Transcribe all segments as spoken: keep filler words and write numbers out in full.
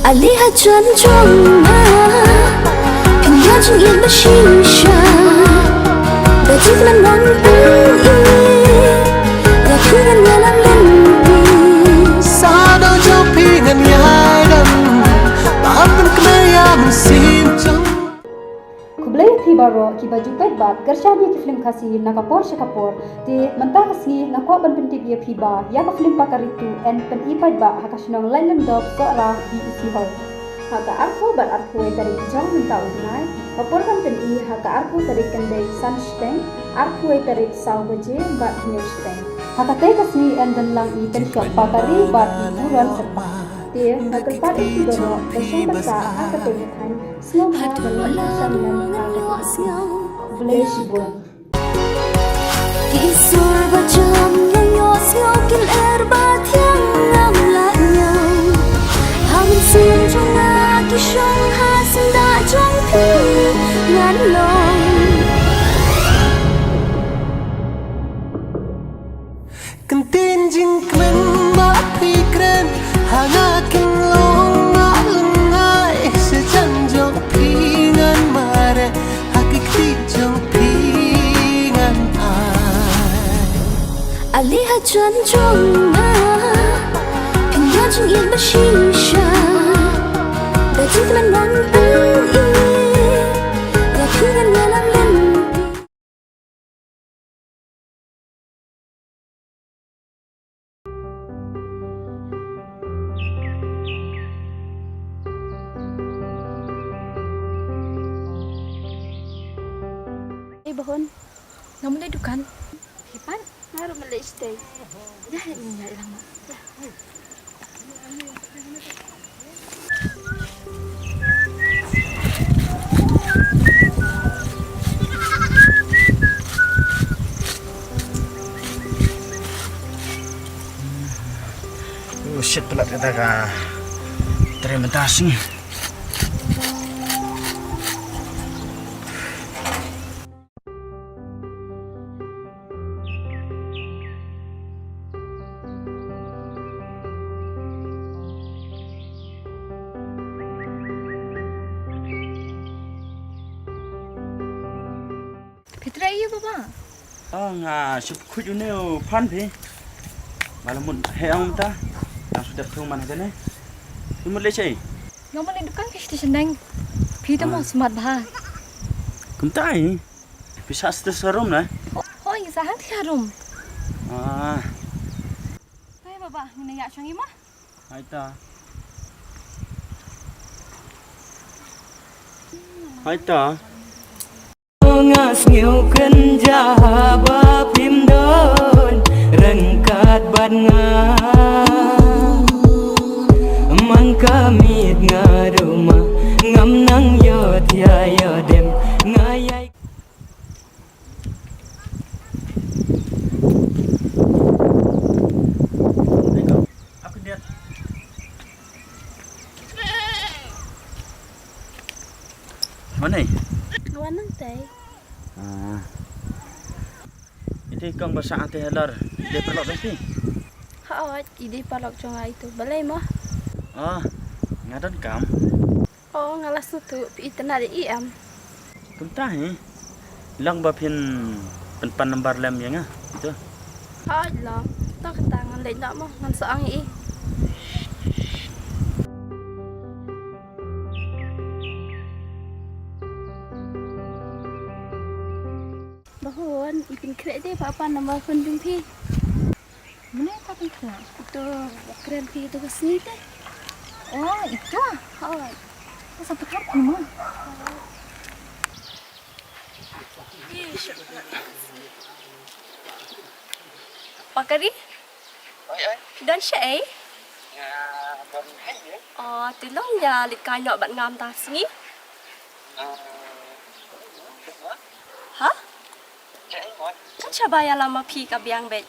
Ali ha jan jong nga, phin ïa jingim ba shisha. Da jingkmen ngan pyni, da phi ngan ïalam lynti. Sa da jong phi ngan ïalam, ba pynkynmaw ïa mynsiem jong. Khublei ïa phi baroh kiba ju peit bad kyrshan ïa ki film Khasi na ka por sha ka por. Te mynta ka sngi nga kwah ban pyntip ïa phi ba ïa ka film Pakari two yn pyni paidbah ha ka shnong Laitlyngdoh, Sohra, B E C Hall. Ha ka arphew bad arphew wei tarik jong mynta u bnai, ka por ban pyni ha ka arphew tarik kan dei san shiteng, arphew wei tarik saw baje bad hynñiew shiteng. Ha katei ka sngi yn don lang i pynshong Pakari bad i burom syrpak. Te nga kyrpad ïa phi baroh ba shong bynta ha katei ka thaiñ. Sngewbha ban wan kyrshan lem ha kane ka sngi. Khublei shibun. Ki sur ba jam na ïohsngew ki lyer ba thiang ngam lah ñiew. Ha mynsiem jong nga ki shong ha syndah jong phi ngan long. Kyntien jingkmen ba phi kren ha nga, kynlong nga lyngngai. Sha jan jong phi ngan mareh, ha ki kti jong phi ngan ai. Ali ha jan jong nga, phin ïa jingim ba shisha. Da jingkmen ngan pyni, da phi ngan ïalam lynti. Ei, Bahun. Ngam leit dukan. Phi pat? Nga ruh ngam leit shatei. Ïa, ïa, ïa, ïa, lang ma. Oh shit, palat kata ka tren mynta sngi. Phi trei ïa baba? Ah, nga shu khuid une u phan phi. Ba la mut heh ong mynta. Nga shu dep thung man ha kane. Phi mut leit shaei? Nga mut leit dukan phi station dang. Phi te mo smat bha. Kumta hi. Phi sah station room na? Hooid, sah hangtei ha room. Ah. Hai baba, ngin ïa shong i mo. Hai ta. Hai ta. Nga sngew kynjah haba phim don ryngkat bad nga. Man ka miet nga ruh ma ngam nang ïoh thiah ïoh dem, nga ïai. Mane? Nga wan nangtai. Ah. Ite kong ba sah te halor. Ite paralok dong phi? Hooid, ite paralok jong nga itu. Balei mo? Ah, nga don kam. Oh, nga la sngewthuh phi itynnad ïa i em. Kumta hi. Long ba phin pynpan number lem ïa nga. Itu. Hooid long. To kata ngan leit noh mo, ngan sa ong ïa i. Bahun, i pynkhreh te, pha pan number phone jong phi. Mane ta pynkhreh? Ito ba kren phi ito ka sngi te. Oh, ito? Hooid. Sa pynkhar phi mo? Pakari? Oi, oi. Don shaei? Nga don hai ye. Oh, te long ïa leit kai noh bad nga mynta sngi. Ah. Ha? Kan shaba ïalam ma phi ka biang beit.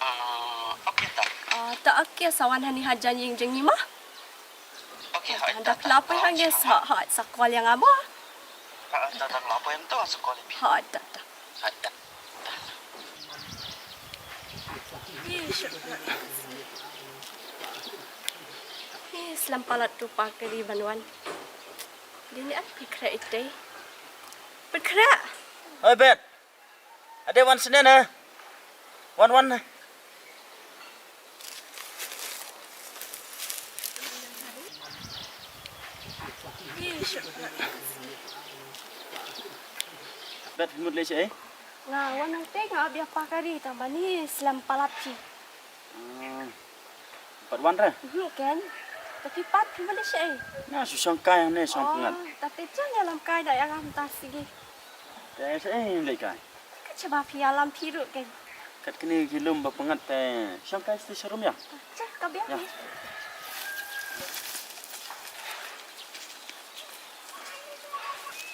Ah, okay ta. Ah, ta okay, sa wan hani ha jan ïing jong ngi ma. Okay, hooid ta. Da phi la poi hangne sa, hooid, sa call ïa nga mo. Hooid ta, da la poi em to sa call ïa phi. Hooid ta, ta. Hooid ta. Ih, shit. Eh, slem palat tu pakari ban wan. Dei ne ai pynkhreh ite. Pynkhreh. Oi, Bet. Ade wan sene ne. Wan, wan ne. Bet, mut lei sha ei? Nga wan nangtei, nga ap ïa pakari tang ba ni slem palat phi. Ah, pat wan re? Mhm, ken. Te phi pat phi ba lei sha ei? Nga shu shong kai hangne, shong pyngngad. Oh, te phi jang ïalam kai da ïa nga mynta sigi. Te sha ei lei kai? Kat shaba phi ïalam phi ruh ken. Kat kine ki lum ba pyngngad te shong kai sha rum ïa. Cha ka biang. Ïa.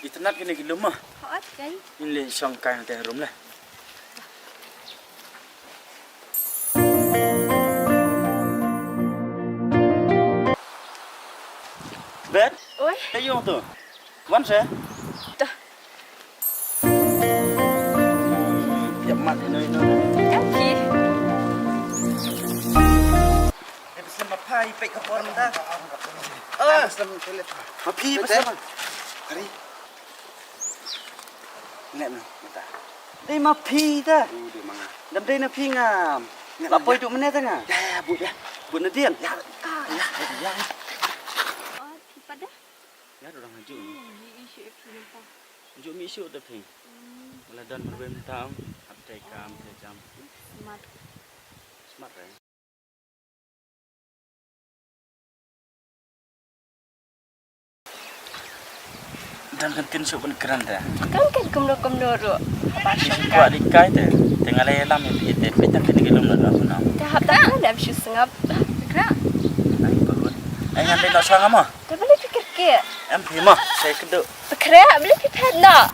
Itynnat kine ki lum ma. Hooid ken. Ngin leit shong kai hangtei ha rum le. Bet? Oi. Te ïong tu. Wan se. Dah. Ïa mat ino ino. Ïa phi. Ïa phi ma pha i peit ka por mynta. Ah, phi ma phi. Peit, peit. Kari. Nget na mynta. Dei ma phi ta. U dei ma nga. Dam dei na phi nga. Nget na. La poi tu mynne ta nga. Ya ya, bud ya. Bud na dien. Ya. Ya ya. Ya tu dang haju. Ju mi shu da phi. La don marwei mynta ong. Ap dei kam dei jam. Smart. Smart re. Dang kan tin shu ban kren te. Kan kan kumno kumno ruh. Ba shu kwah di kai te. Te nga la ïalam ïa phi te. Phi tang kine ki lum la dang kumno. Te hap tang kan dam shu sngap. Kra. Ai bagut. Ai ngan dei nok sang mo. Te beli pikir ke. Em phi mo. Sai kedu. Kra beli pikir na.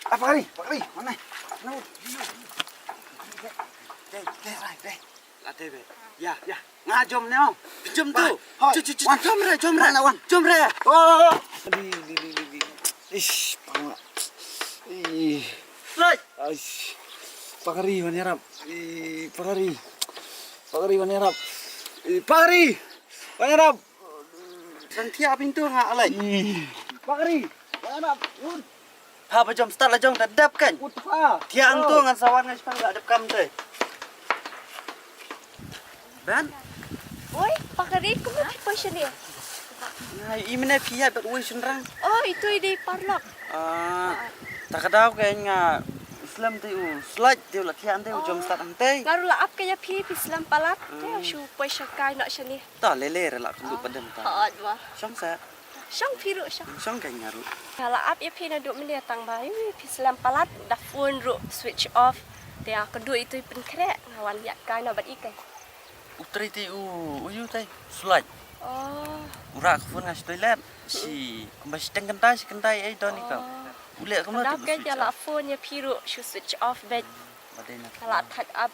Ah, pakari, pakari, mana? Mana? Dei, dei, dei. La dei be. Ya, ya. Nga jom ne ong. Jom tu. Hoi. Chu, chu, chu. Wan. Jom re, jom re. Wan, wan. Jom re. Oh. Di, di, di, di, di. Ish, panga. Ih. Lai. Ish. Pakari wan ïarap. Ih, pakari. Pakari wan ïarap. Ih, pakari. Wan ïarap. San thiah pintu nga alai. Ih. Pakari. Wan ïarap. Pha ba jom start la jong da dep kan. Ut pha. Thiah ang tu ngan sa wan ngan sa la dep kam te. Ben. Oi, pakari kumno phi poi shane? Nga i mene phi ïa bad wei shynrang. Oh, itu i dei parlok. Ah, ta ka daw ka nga slem te u slide te u la thiah te u jom start ang te. Nga ruh la ap ka ïa phi phi slem palat te shu poi sha kai noh shane. Ta lele re la kynduh pat dem ta. Hooid wa. Shong sa. Shong phi ruh shong. Shong ka nga ruh. Nga la ap ïa phi naduh mynne tang ba ïa phi slem palat da phone ruh switch off. Te nga kynduh itu i pynkhreh nga wan ïaid kai na bad i kai. U trei te u u yu te slide. Oh. U rah ka phone nga sha toilet. Shi kumba shi teng kyntai shi kyntai ei don i ka. U leh kumno te u switch off. Ka la phone ïa phi ruh shu switch off bad. Ba dei na. Ka la thait ap.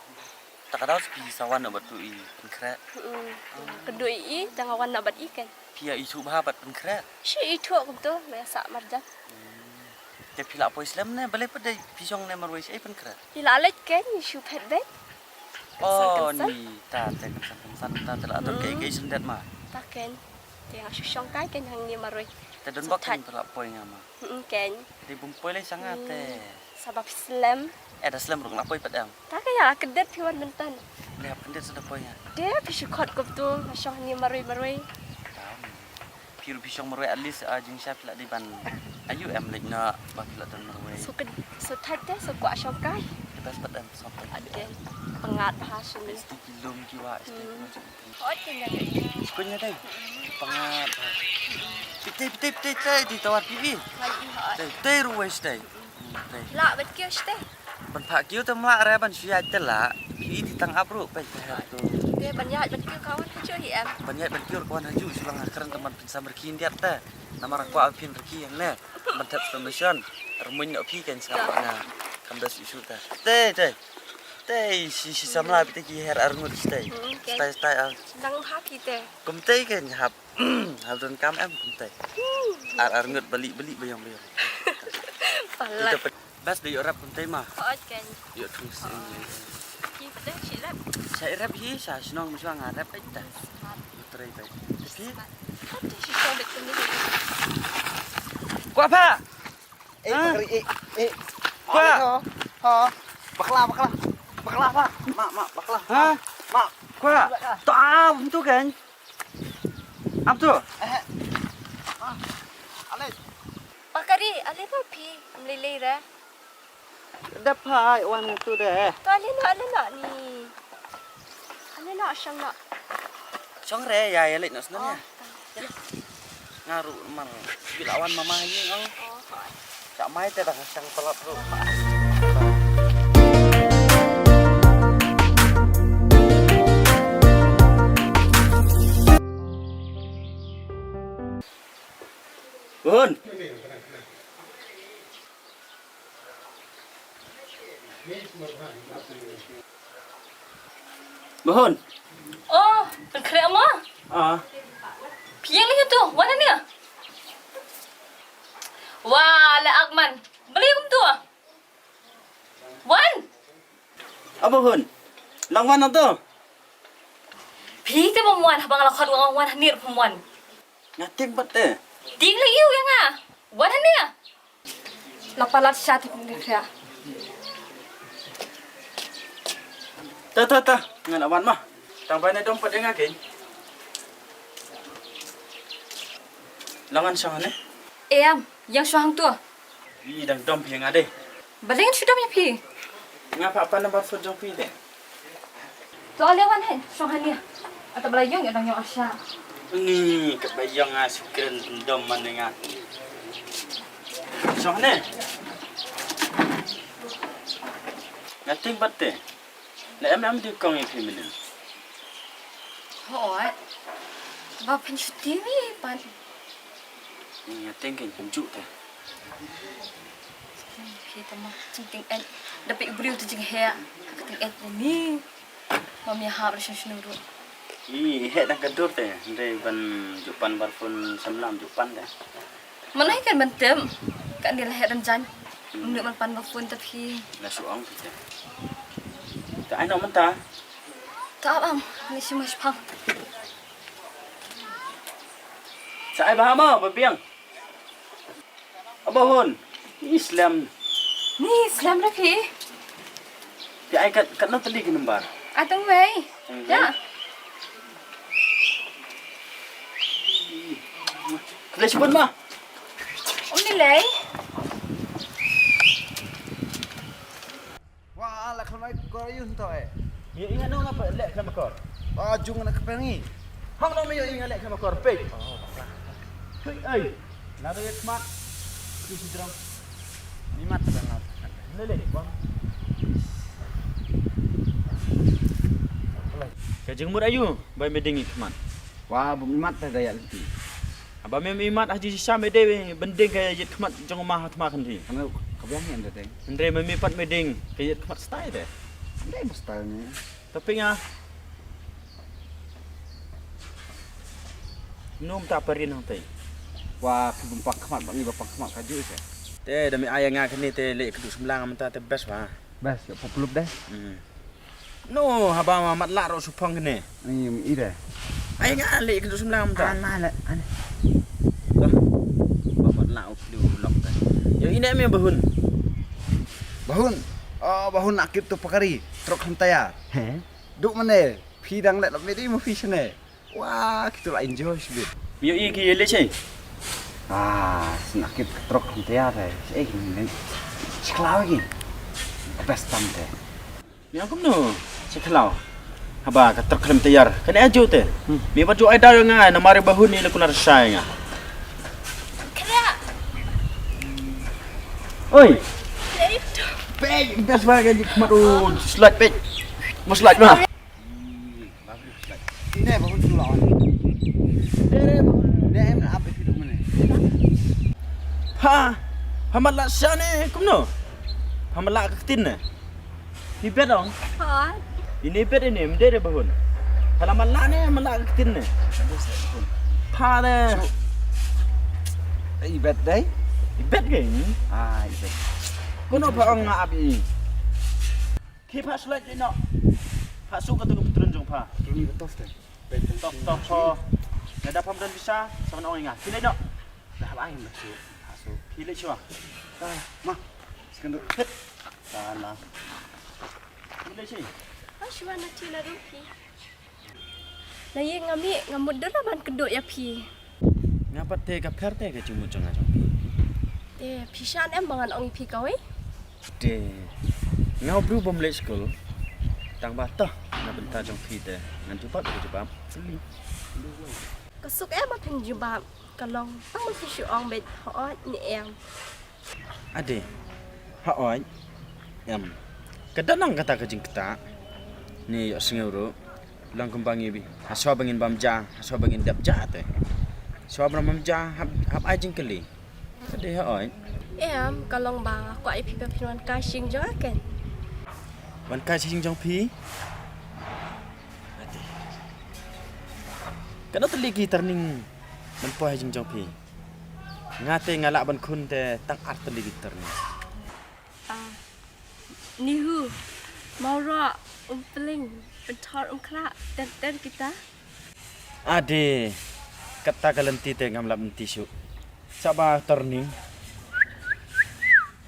Ta ka daw phi sa wan na bad tu i pynkhreh. Kynduh i i tang wan na bad i kan. Phi ïa ithuh bha bad pynkhreh. Shi ithuh kumto me sa marjan. Te phi la poi slem ne balei pat dei phi shong ne marwei shi pynkhreh. Phi la leit kan shu phet bad. Oh ni ta te kan san kan san ta te la atur ke ke sendek ma. Ta kan. Te nga shu shong kai kan hangne marwei. Te don bak kan te la poi nga ma. Kan. Te bum poi lei sanga te. Sa ba phi slem. Eh da slem ruh nga la poi pat em. Ta ka ïa la kyndet phi wan mynta. Leh hap kyndet sa da poi nga. Te phi shu khot kumto nga shong hangne marwei marwei. Phi ruh phi shong marwei at least ah jingshisha phi la dei ban. Ayu em leit na ba phi la don marwei. So kyn so thait te so kwah shong kai. Te best pat em so thait. At den. Pyngat bha shini. Sti ki lum ki wa sti. Hot ki nga. Kun nga dei. Pyngat bha. Pite pite pite pite di tawar phi. Dei dei ruwei dei. Lah ban kiew shteh. Ban phah kiew te mlah re ban shu ïaid te lah. Phi i ti tang ap ruh peit peit tu. Te ban ïaid ban kiew ka wan haju hi em. Ban ïaid ban kiew ka wan haju shu lang ha kren te ban pynsam rkhin diat te. Namar kwah phin riki hangne. Ban thep permission. Rmuin noh phi kan sngap nga. Kam da shu shu ta. Te te. Te shi shi samla phi te ki her arngut stay. Stay stay ar. Dang hap phi te. Kum te kan hap. Hap don kam em kum te. Ar arngut balik balik bayong bayong. Palat. Bas da ïoh rap kumtai ma. Ot kan. Ïoh thung sing. Ki pdeng shi rap. Sa rap hi sa shnong ma shnong rap ai ta. Trei bai. Ki. Ot shi shnong dek kumni. Kwa pha. Eh, bakri eh eh. Kwa. Ha. Bakla bakla. Bakla pha. Ma ma bakla. Ha. Ma. Kwa. To am tu kan. Am tu. Eh. Ale. Pakari, ale no phi, mlilei re. Dep hai wan tu de. To ale no, ale no ni. Ale no shong no. Shong re ya ya leit no sna ya. Nga ru mar. Bila wan mama ni ong. Ka mai te da shong palat ru. Bun. Bun. Oh, pynkhriah mo? Ah. Phi ïeng lei tu, wan hangne. Wa, la Akman. Balei kumtu? Wan. Aba Hun. Lang wan to. Phi te bym wan, haba nga la khot wan wan hangne bym wan. Nga tieng pat te. Tieng lei ïa nga. Wan hangne. La palat sha te pynkhriah. Ta ta ta, nga la wan ma. Tang ba ne dom pat ïa nga kein. Lang wan shong hangne. Em, ïeng shong hangto. Ï dang dom phi nga dei. Balei ngan shu dom ïa phi? Nga pat pan number phone jong phi dei. To ale wan hen, shong hangne. Ata bala ïong ïa dang ïong asha. Ni ka ba ïong nga shu kren dom man nga. Shong hangne. Nga tieng pat te. La em em dei kong ïa phi mynnin. Hooid. Ba phin shu tieng ïa pat. Nga tieng kein phin juh te. Phi te ma jingtieng eh. Da phi u briew te jingheh. Ha ka tieng eh ni. Mam ïahap la shong shano ruh. Ï heh dang ka dur te. Hynrei ban juh pan bar phone samla ym juh pan te. Mano hi kan ban tip. Ka ni la heh dang jan. Mano ban pan bar phone te phi. La shu ong phi te. Te ai noh mynta. Te ap am, ni shi ma shipang. Sa ai bha mo ba biang. Aba Hun. Ni slem. Ni slem re phi. Phi ai kat kat na tali ki number. Ai tang wei. Tang wei. Ya. Khlei shibun ma. Ym ni lei. Wa la khlem ai kor ïa u hynto eh. Ïa ïa no nga leh khlem kor. Wa jung na kpeng i. Hang no me ïa ïa leh khlem kor peit. Hui ai. Na do ïa khmat. Ki sidrong. Ni mat ta na. Lele bang. Ka jingmut ayu bai me ding ïa khmat. Wa bym imat ta da ïa lynti. Haba mem imat ha jingshisha me dei ban deng ka ïit khmat jong ma ha thma kynti. Hynrei ka biang hi ynda deng. Hynrei me mi pat me deng ka ïit khmat stai te. Hynrei ba stai ne. Tapi nga. Num ta parin hangtai. Wa phi bym pak khmat ba ngi ba pak khmat ka ju se. Te da me ai nga kane te leh ka du sumlang mynta te best ba. Best ïa pop lup deh. Hmm. No, haba ma mat lah ro su phong kene. Ni i de. Ai nga le ke sum lam ta. Ana le, ana. Ba mat lah u plu lok ta. Yo ine me bahun. Bahun. Oh, bahun nak kit tu pakari. Trok han tayar. He? Duk mane, phi dang le lok me di mo phi sene. Wah, kita lah enjoy sibit. Yo i ki le chai. Ah, nak kit trok han tayar he. Eh, ni. Sekolah lagi. Best tam te. Ïa kumno? Shi khlaw. Haba ka trok khlem tayar. Kane aju te. Hmm. Mi ba ju ai daw nga namar ba hun ni le kunar shai nga. Oi. Pej, best ba ka ji khmat u slide pej. Mo slide ma. Ne ba hun tu lawan. Ne ne ba hun. Ne em na ap itu mana. Pha, pha matlah shisha ne kumno? Pha matlah ka ktien ne? Phi bet ong? Hooid. Ine bet ine, ym dei re ba hun. Pha la matlah ne, matlah ka ktien ne? Pha de. I bet dei? I bet ke ni? Ah, i bet. Kumno pha ong nga ap i? Ki pha slait dei no. Pha su ka tu ka putron jong pha. Ki ni ka tof dei. Tof, tof pho. Nga da pham don pisa, sa man ong i nga. Ki dei no. Dah ba ai ma su. Pha su. Ki leit shuwa. Ah, ma. Sekan tu. Hit. Sana. Ki leit shi. Ba shuwa na ti na ruh phi. Na ïing nga mih nga mut dara ban kduh ïa phi. Nga pat te ka pher te ka jingmut jong nga jong phi. Te phi shan em ba ngan ong ïa phi kawei? Te nga u briew bym leit skul. Tang ba toh na bynta jong phi te ngan jubab ka jubab. Ka suk em ba phin jubab. Ka long tang ba phi shu ong beit hooid ne em. Ade. Hooid. Em. Ka da nang kata ka jingkata. Ni ïoh sngew ruh. Lang kumba ngi bi. Ha shuwa ba ngin bam ja, ha shuwa ba ngin dep ja te. Shuwa ba bam ja hap, hap ai jingkylli. Ade hooid. Em, ka long ba kwah ïa phi ba phin wan kai sha ïing jong nga ken. Wan kai sha ïing jong phi. Ade. Kano tylli ki turning ban poi ha ïing jong phi. Nga te nga lah ban khun te tang ar tylli ki turning. Ah, Nihu, Mawroh, Umpling, Pynthor, Umkhrah, ter ter kita. Ade, kata ka lynti te ngam lap lynti shuh. Sa ba turning.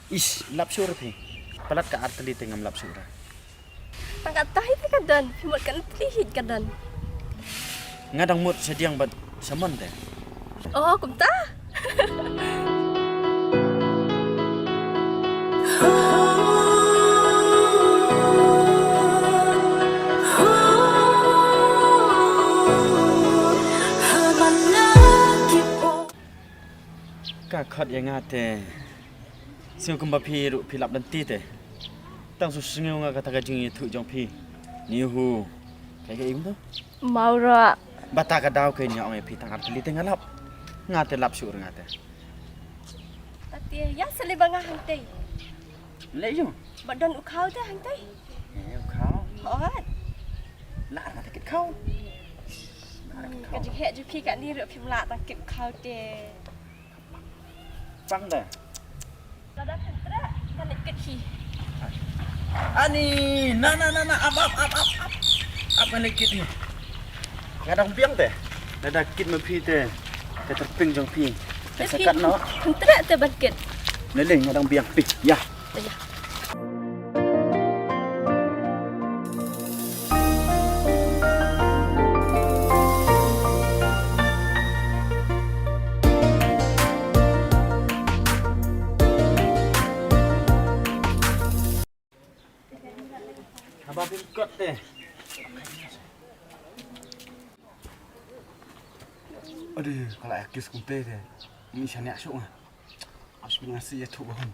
Is, lap shuh re phi. Palat ka ar tylli te ngam lap shuh re. Tang katta hi te ka don, phi mut katno tylli hi ka don. Nga dang mut shadiang bad sha mon te. Oh, kumta. Ka khot ïa nga te. Sngew kumba phi ruh phi lap lynti te. Tang shu sngew nga kata ka jingïathuh jong phi. Nihu. Kaei kaei kumta? Mawroh. Bata ka daw kaei nga ong ïa phi tang ar tylli te nga lap. Nga te lap shuh re nga te. Tati ïa sali ba nga hangtei. Leh ïu. Ba don u khaw te hangtei. Eh, u khaw. Hooid. Lah nga te kit khaw. Lah nga te kit khaw. Ka jingheh jong phi kane ruh phim lah tang kit khaw te. Pang da. Lada pyntreh, kan leit kit hi. Ani, na na na na, ap ap ap ap ap. Ap kan leit kit hi. Nga dang biang te. Lada kit ma phi te. Te tyrpeng jong phi. Te sakat noh. Pyntreh te ban kit. Lei lei nga dang biang phi. Ïa. Te ïa. Haba phi kot te. Aduh, ka la ïa kiss kumte te. Ym shaniah shuh nga. Ap shu pynngasi ïathuh ba hun.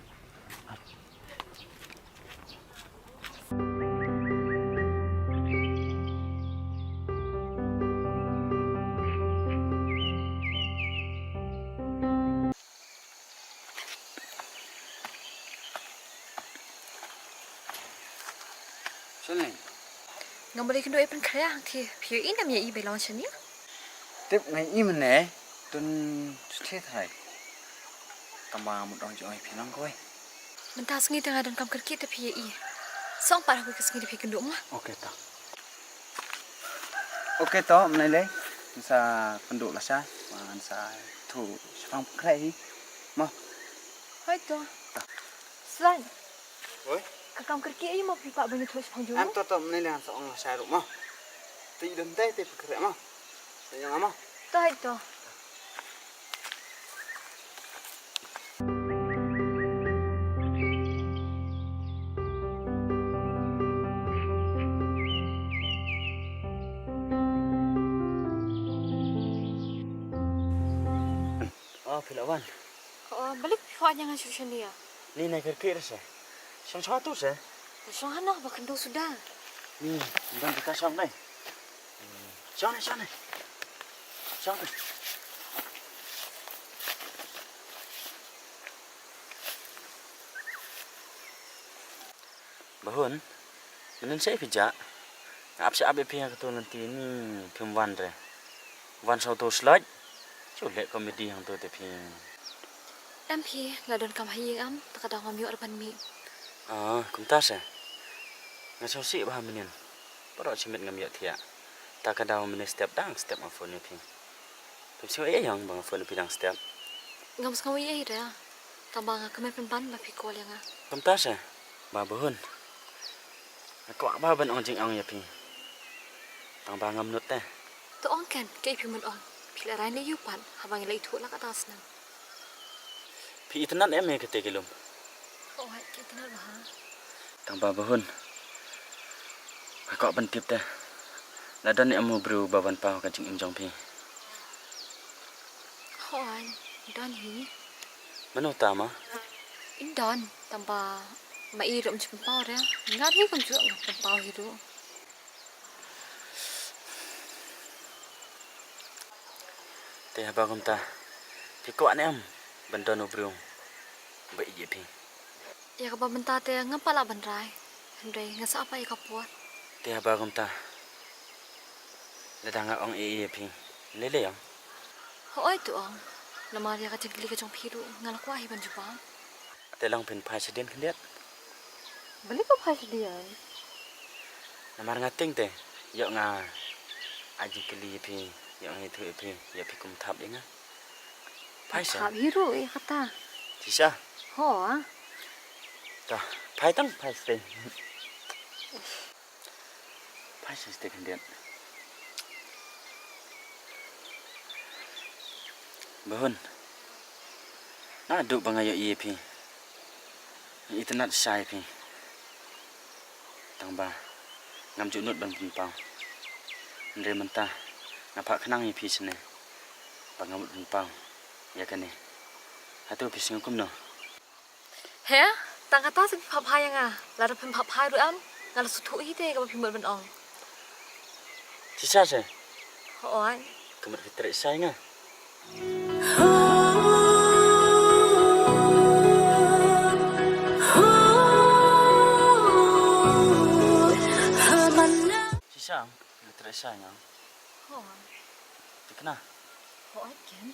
Shanlyn. Ngam balei kynduh ïa pynkhria hangthie phi ïohi ne ym ïohi ba i la wan shane. Tip nga ïohi mynne. Tun shu thie tharai. Tangba mut ong jong ïa phi nang kawei. Mynta sngi te nga donkam kyrkieh te phi ïohi. Song pat ha kawei ka sngi te phi kynduh mo. Ok to. Ok to, mynne lei. Ngan sa kynduh lashai. Ngan sa thuh shaphang khreh hi. Mo. Hooid to. Slaiñ. Oi? Ka kam kyrkieh ïa mo phi kwah ban ïathuh shaphang jong. Em to to, mynne lei ngan sa ong lashai ruh mo. Te i don te te phi khreh mo. Te ïa nga mo. To hooid to. Oh, phi la wan. Oh, balei phi kwah ïa nga shuh shane ïa? Ni nai kyrkieh re se. Shong shong tu se. Shong hano ba khyndew suda. Ni, ban ka shong nai. Shong nai, shong nai. Shong nai. Bahun, mynnin shaei phi jah? Nga ap sha ap ïa phi ha kato lynti ni phim wan re. Wan sha uto slot. Shu leh comedy hangto te phi. Em phi, la donkam ha ïing em, ta ka daw ngam ïoh re ban mih. Ah, kumta se. Nga sngewsih bha mynnin. Baroh shi miet ngam ïoh thiah. Ta ka daw mynne step dang step nga phone ïa phi. Phim sngew ei ei ïa nga ba nga phone ïa phi dang step? Ngam sngew ei ei re. Tang ba nga kmen pynban ba phi call ïa nga. Kumta se, Bah Bahun. Nga kwah bha ban ong jingong ïa phi. Tang ba ngam nud te. To ong ken, kaei phi mut ong. Phi la rai ne ïa u pat, haba ngi la ithuh la katta snem. Phi itynnad em ïa kata ka lum? Hooid, ki itynnad bha. Tang ba Bahun, nga kwah ban tip te, la don em u briew ba wan paw ka jingim jong phi? Hooid, don hi. Mano uta ma? I don, tang ba ma i ruh ym ju pynpaw re. Nga ruh kumjuh ngam pynpaw hi ruh. Te haba kumta, phi kwah ne em ban don u briew ba ïeit ïa phi? Ïa kaba mynta te ngam pat lah ban rai, hynrei nga sngewbha ïa ka por. Te haba kumta, lada nga ong ïeit ïa phi, lei lei ong? Hooid to ong, namar ïa ka jingkylli ka jong phi ruh nga la kwah hi ban jubab. Te long phin phai shadien khyndiat? Balei phin phai shadien? Namar nga tieng te, ïoh nga ai jingkylli ïa phi, ïoh nga ïathuh ïa phi, ïoh phi kum thap ïa nga. Phai sha. Thap hi ruh ïa kata. Shisha. Ho. Ta, phai tang phai shatei. Phai shatei khyndiat. Bahun, naduh ba nga ïohi ïa phi, nga itynnad shisha ïa phi. Tang ba ngam ju nud ban pynpaw. Hynrei mynta nga phah khnang ïa phi shane ba nga mut pynpaw ïa kane. Hato phi sngew kumno? He, tang kata seh phi phah phai ïa nga. Lada phim phah phai ruh em, nga la sngewthuh hi te kaba phi mut ban ong. Shisha seh. Hooid. Ka mut phi treh shisha ïa nga. Shisha. Nga treh shisha ïa nga. Hooid. Thikna. Hooid ken.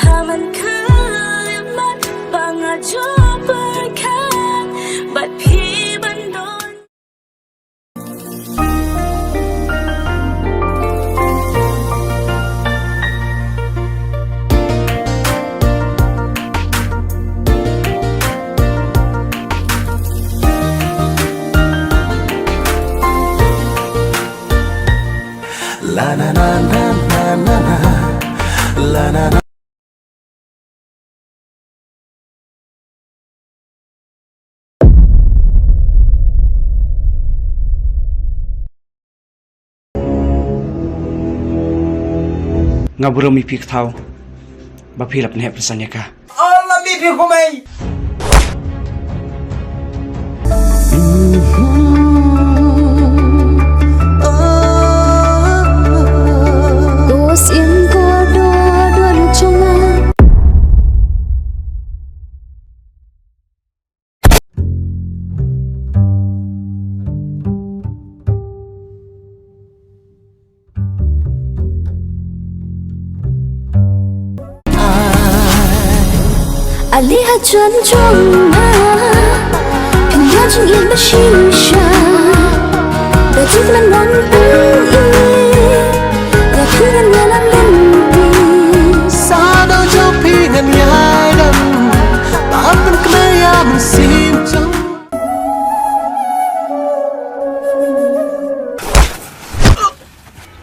Ha man khyllipmat ba nga ju pyrkhat bad phi ban don. La na na na na na na. La na na. Nga burom ïa phi ka thaw ba phi la pynheh pynsan ïa ka. Ol ma bi phi kumai. Ko sim ko do do lu chunga. Ali ha jan jong nga, phin ïa jingim ba shisha. Da jingkmen wan pynïaid ïa phi ngan ïalam lynti. Sa da jong phi ngan ïaidam, ba pynkynmaw ïa mynsiem jong.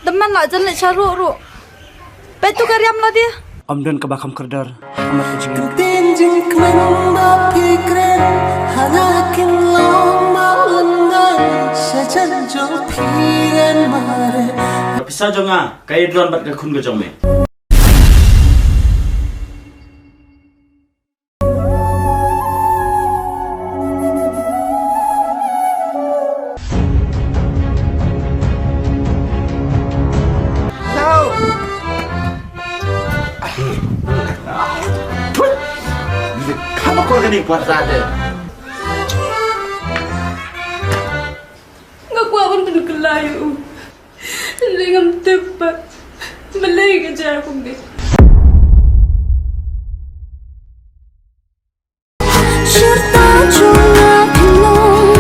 Dam man la jan leit sha ruh ruh. Peit tu ka riam la dei. Ym don kaba kham kordor ha khmat ka jingim. Ktien jingkmen ba phi kren ha nga kin long ba un ngai sha jan jong phi ngan mareh. Ka pisa jong nga ka ïadon bad ka khun ka jong me. Nga kwah ban pynkylla ïa u. Hynrei ngam tip ba balei ka jia kumne. Shirta jong nga pynlong,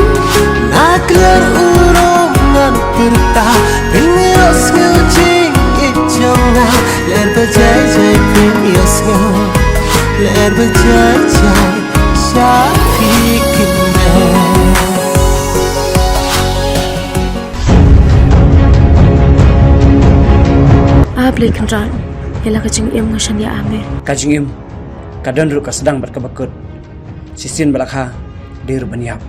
na kler u rong ngan pyrta, pynïohsngew jingïeit jong nga, ler ba jai jai pynïohsngew, ler ba jai jai sha phi kynrad. A Blei Kynrad, ïa la ka jingim nga shaniah ha me. Ka jingim ka don ruh ka sdang bad kaba kut. Shisien ba la kha, dei ruh ban ïap.